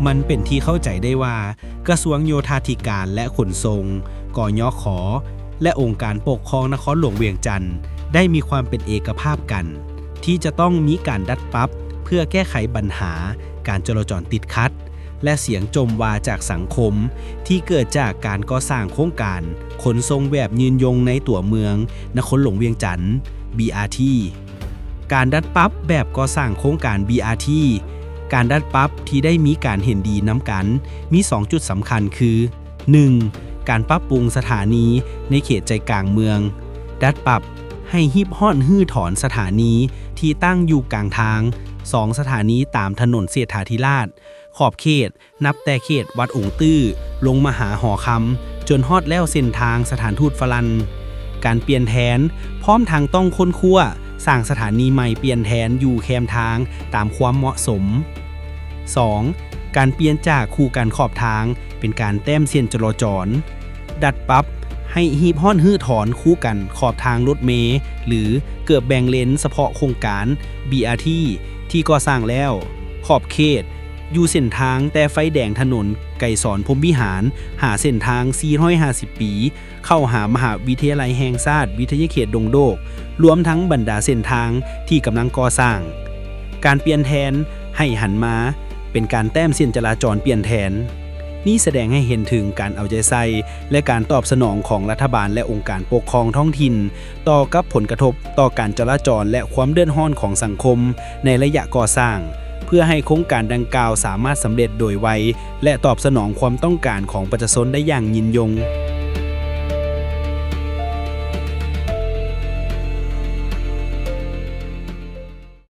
ມັນເປັນທີ່ເຂົ້າໃຈໄດ້ວ່າ ກະຊວງໂຍທາທິການ ແລະ ຂົນສົ່ງ, ກຍຂ ແລະ ອົງການປົກຄອງນະຄອນຫຼວງວຽງຈັນ ໄດ້ມີຄວາມເປັນເອກະພາບກັນ ທີ່ຈະຕ້ອງມີການດັດປັບເພື່ອແກ້ໄຂບັນຫາການຈະລາຈອນຕິດຂັດ ແລະ ສຽງຈົ່ມວ່າຈາກສັງຄົມ ທີ່ເກີດຈາກການກໍ່ສ້າງໂຄງການຂົນສົ່ງແບບຍືນຍົງໃນຕົວເມືອງນະຄອນຫຼວງວຽງຈັນ ບີອາທີ. ການດັດປັບແບບກໍ່ສ້າງໂຄງການ ບີອາທີ. ການດັດປັບທີ່ໄດ້ມີການເຫັນດີນຳກັນມີສອງຈຸດສຳຄັນຄື ໜຶ່ງ ການປັບປຸງສະຖານີໃນເຂດໃຈກາງເມືອງ, ດັດປັບໃຫ້ຮີບຮ້ອນຮື້ຖອນສະຖານີທີ່ຕັ້ງຢູ່ກາງທາງສອງສະຖານີຕາມຖະໜົນເສດຖາທິລາດ ຂອບເຂດ ນັບແຕ່ເຂດວັດອົງຕື້ ລົງມາຫາຫໍຄຳ ຈົນຮອດແລ້ວເສັ້ນທາງສະຖານທູດຝຣັ່ງ. ການປ່ຽນແທນ ພ້ອມທັງຕ້ອງຄົ້ນຄວ້າສ້າງສະຖານີໃໝ່ປ່ຽນແທນຢູ່ແຄມທາງຕາມຄວາມເໝາະສົມ. ສອງ ການປ່ຽນຈາກຄູ່ກັນຂອບທາງເປັນການແຕ້ມເສັ້ນຈະລາຈອນ. ດັດປັບໃຫ້ຮີບຮ້ອນຮື້ຖອນຄູ່ກັນຂອບທາງລົດເມ ຫຼື ເກີບແບ່ງເລນສະເພາະໂຄງການ ບີອາທີ ທີ່ກໍ່ສ້າງແລ້ວ. ຂອບເຂດ ຢູ່ເສັ້ນທາງແຕ່ໄຟແດງຖະໜົນໄກສອນພົມວິຫານ ຫາເສັ້ນທາງສີ່ຮ້ອຍຫ້າສິບປີ ເຂົ້າຫາມະຫາວິທະຍາໄລແຫ່ງຊາດວິທະຍາເຂດດົງໂດກ, ລວມທັງບັນດາເສັ້ນທາງທີ່ກຳລັງກໍ່ສ້າງ. ການປ່ຽນແທນໃຫ້ຫັນມາເປັນການແຕ້ມເສັ້ນຈະລາຈອນປ່ຽນແທນ. ນີ້ສະແດງໃຫ້ເຫັນເຖິງການເອົາໃຈໃສ່ ແລະ ການຕອບສະໜອງຂອງລັດຖະບານ ແລະ ອົງການປົກຄອງທ້ອງຖິ່ນ ຕໍ່ກັບຜົນກະທົບຕໍ່ການຈະລາຈອນ ແລະ ຄວາມເດືອດຮ້ອນຂອງສັງຄົມໃນໄລຍະກໍ່ສ້າງ, ເພື່ອໃຫ້ໂຄງການດັ່ງກ່າວສາມາດສຳເລັດໂດຍໄວ ແລະ ຕອບສະໜອງຄວາມຕ້ອງການຂອງປະຊາຊົນໄດ້ຢ່າງຍືນຍົງ.